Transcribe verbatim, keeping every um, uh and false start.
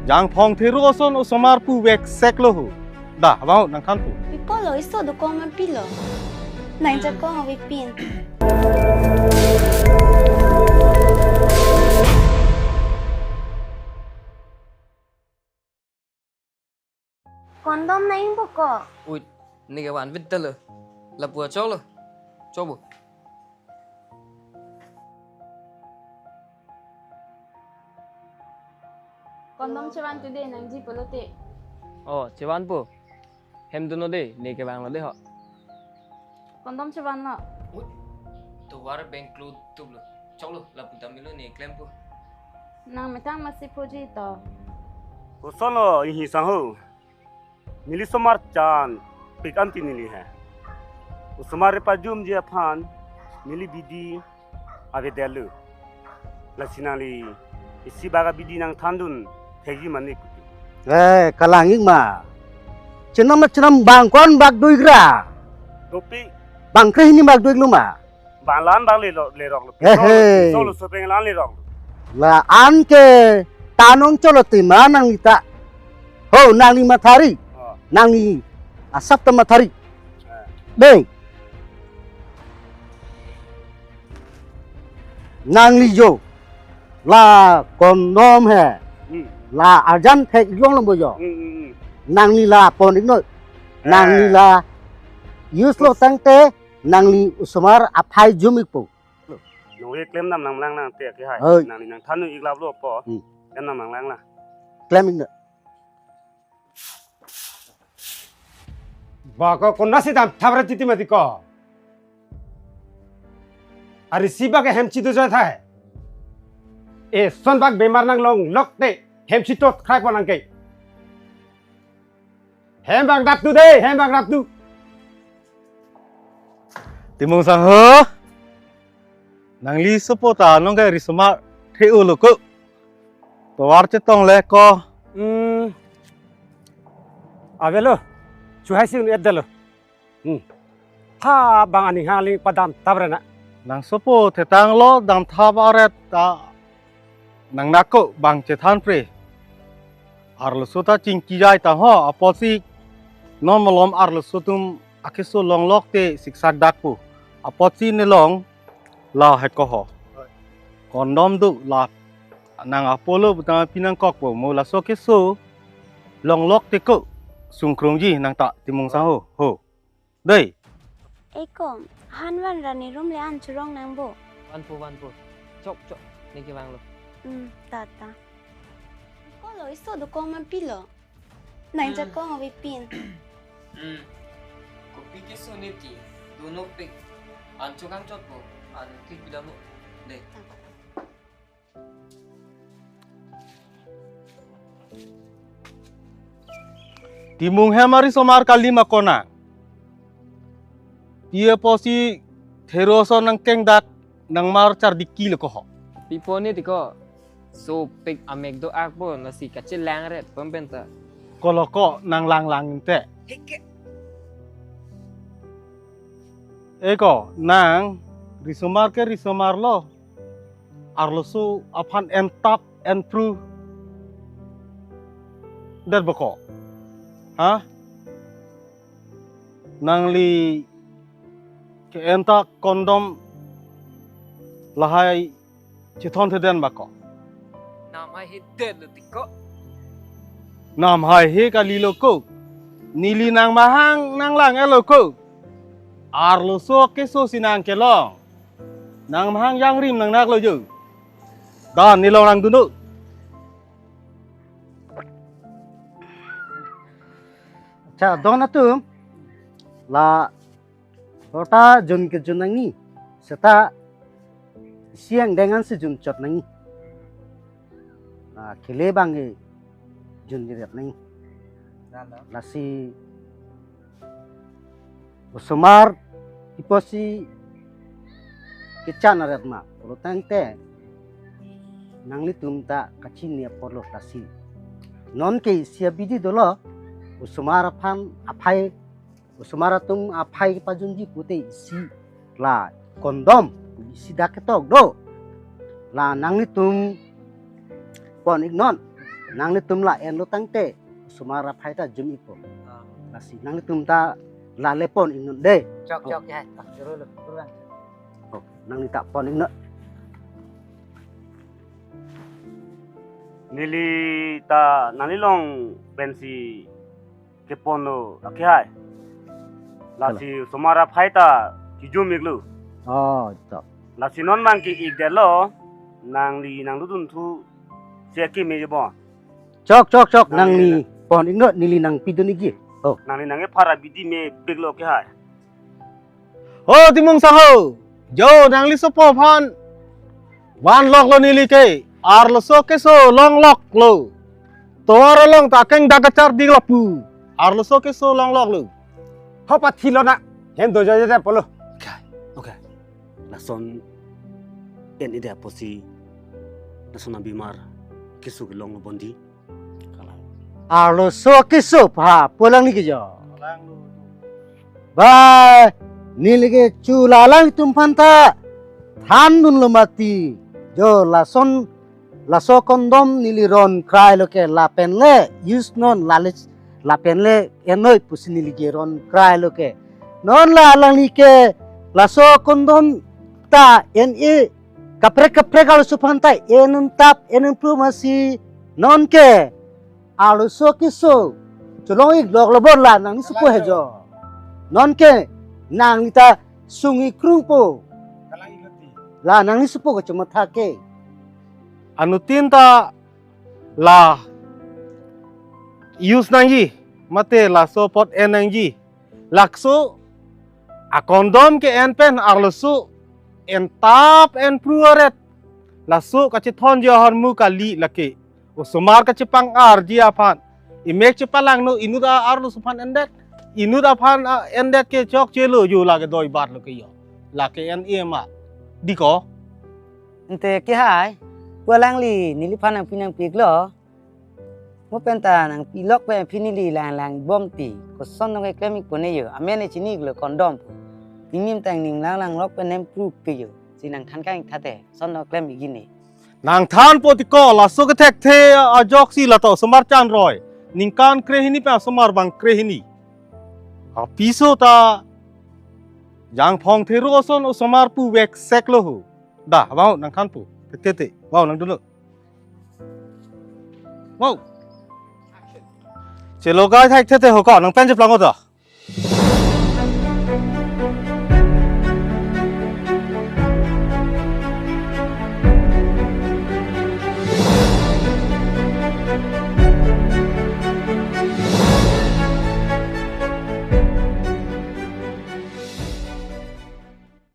Jangphong Thero ason osomar pu vek sek lo ho. Da, abang ho nangthan pu. Pi apotlo, iso dokong ma pilo. Nang jakong avepin. Condom nang ingpo ko. Ui, neke vanvit ta lo. Lapu achok lo. Chok bo. Condom chevan tu de nangji pulote. Oh, chevanpo. Hem dunnon de, neke vanglo de ho. Condom chevanlo. Ui, tovar bengklo tuplo. Choklo, lapu ta melo ne klempo. Nang methang masi phoji to. Kosonlo, ihi sangho. Neli somar chan pik anti neli he. Osomar pajumji aphan neli bidi avedetlo. Lasi nangli isi bak abidi nangthandun thekji mane kuti. Eh, kalang ik ma. Chenam ma chenam bang ko-an bak do-ik ra. Dopik. Bang krehini bak do-iklo ma. Bang la-an bang lerok, leroklo. Eh, eh. Solo sopeng la-an leroklo. La-an ke tanong cholo tima nangli ta. Ho, nangli mathari. Oh. Nangli asap ta mathari. Eh. Dei. Nangli jo. La condom he. Hmm. La arjan thek jong lo bo jo. Hmm, hmm, hmm. Nangli la pon-iknon. Eh. Nangli la use lo tangte nangli osomar aphai jum-ikpo. Nong he klem nam nang lang nang te ke hai. Oi. Nangli nangthan-ik laplo po. Hmm. Klem nam nang lang lang. Klem-iknon. Ba ko konasi damthap ra titi mati ko. Ari si bak hem chido jai thai. Eson bak bemar nanglonglok te hem chitot khrai pon nangke. Hem bang dap tu de, hem bang dap tu. Timung sangho. Nangli sopo ta nong ke risomar the-o lo ko. Tovar chetong le ko. Hmm. Avelo. Chuhai si un-edetlo. Hmm. Ha bang aning hangli padamthap ra na. Nang sopo thetang lo damthap aret ta nang nako bang chethan pre. Arloso ta chingki jai ta ho apotsi non malom arloso atum akeso longlok te siksak dakpo. Apotsi nelong lahai ko ho. Condom do la nang apolo butang pinang kokpo mo laso keso longlok te ko sungkrungji nang ta Timung sangho. Ho. Dei. Eko, han van ra ne room le an churong nang bo. Vanpo, vanpo. Chok, chok. Neke vanglo. Hmm, tata. Kolo iso dokong ma pilo. Nang jakong avepin. Hmm. Kopi keso ne ti. Dono pik. An chokang chotpo. An klik bidamo. Dei. Tata. Timung hem arisomar kali ma ko nang. Pi apotsi Thero ason nangkeng dak nangmar chardiki lo ko ho. Pi apot ne ti ko. Sopik amek do-ak po lasi kachelang ret pon pen ta. Kolo ko nang lang lang inte. Heke. Eko, nang risomar ke risomar lo. Arloso aphan entap enpru det bo ko. Ha? Nangli ke-en ta condom lahai chethon thedetma ko. Nam haihe det lo ti ko. Nam haihe kali lo ko. Neli nang mahang nang lang-et lo ko. Arloso keso si nang kelong. Nang mahang jangrim nang nak lo jo. Dan nelong nang dunnon. Cha don atum la rota jun kejun nangji. Seta siang dengan sejun chot nangji. Na kele bang e jun jiret nangji. Lalo. Lasi osomar pi apotsi kechan aret ma pulo tangte nanglitum ta kachini apotlo lasi. Non ke isi abidi dolo osomar aphan aphai osomar atum aphai pajunji pute isi la condom isi dak ketok do. La nanglitum pon-iknon. Nanglitum la enlo tangte osomar aphai ta jum-ikpo. Ah. Lasi nanglitum ta lale pon-iknon dei. Chok, oh, chok, ya. Ah, juru lo, juru lang. Oh, nangli ta pon-iknon. Neli ta nanglilong pensi keponlo, akehai. Lasi osomar aphai ta chijum-iklo. Oh, to. Lasi non bang ke-ikdetlo, nangli nangdunthu si akeme jebon. Chok, chok, chok, nangli, nangli pon-iknon, neli nangpidun-ikji. Oh. Nangli nang-ephar abidi mepiklo, akehai. O Timung Sangho, jo nanglisopo aphan vanloklo neli ke, arloso keso longloklo. Tovar along ta keng dak kachardik lapu, arloso keso longloklo. Ho pathi lonang, hem dojo jete polo. Kai, okay. Lason en-edet apotsi, lason abimar keso kelonglo bondi. Arloso keso pha, pulang ni ke jo. Ba, neli ke chu la alangtum aphan ta thandunlo mati. Jo lason, laso condom neli ron krailo ke lapen le use non, lale lapen le en-noi pusi neli ke ron krailo ke. Non la alangli ke laso condom ta en-e kaprek kaprek arloso aphan ta en-un tap en-un pru masi non ke arloso keso cholong-ikloklo bor la nanglisopo he jo. Non ke nangli ta sung-ik krungpo. La nanglisopo kachomatha ke. Anuttin ta la use nangji, mate laso apot en nangji. Laso a condom ke en pen arloso en tap en pru aret. Laso kachethon jo ahormu kali lake. Osomar kachepang-arji aphan. Imek chepalangno inut a arloso aphan endet. Inut aphan, ah, endet ke chokchelo jo lake doi bat lo ke jo. Lake en-e ma. Dei ko. Ante akehai, pu alangli neliphan nangpi nangpiklo. Mo pen ta nangpilok pen pini neli lang lang bomti. Koson nang keklem-ik pon-e jo. Amen e chini-iklo condom pu. Ninim tang ning lang langlok pen nem pru pe jo. Si nangthan kang-ik tha te. Koson nang klem-ikji ne. Nangthanpo ti ko, laso kethekthe ajoksi la ta osomar chanroi. Ningkan krehini pen osomar bang krehini. Apiso ta jangphong thero ason osomar pu vekseklo ho. Da, vang nangthanpo. Te te te. Vang nangdunlo. Vang. Chelogai thekthekthe ho ko, nang pen cheplanglo to.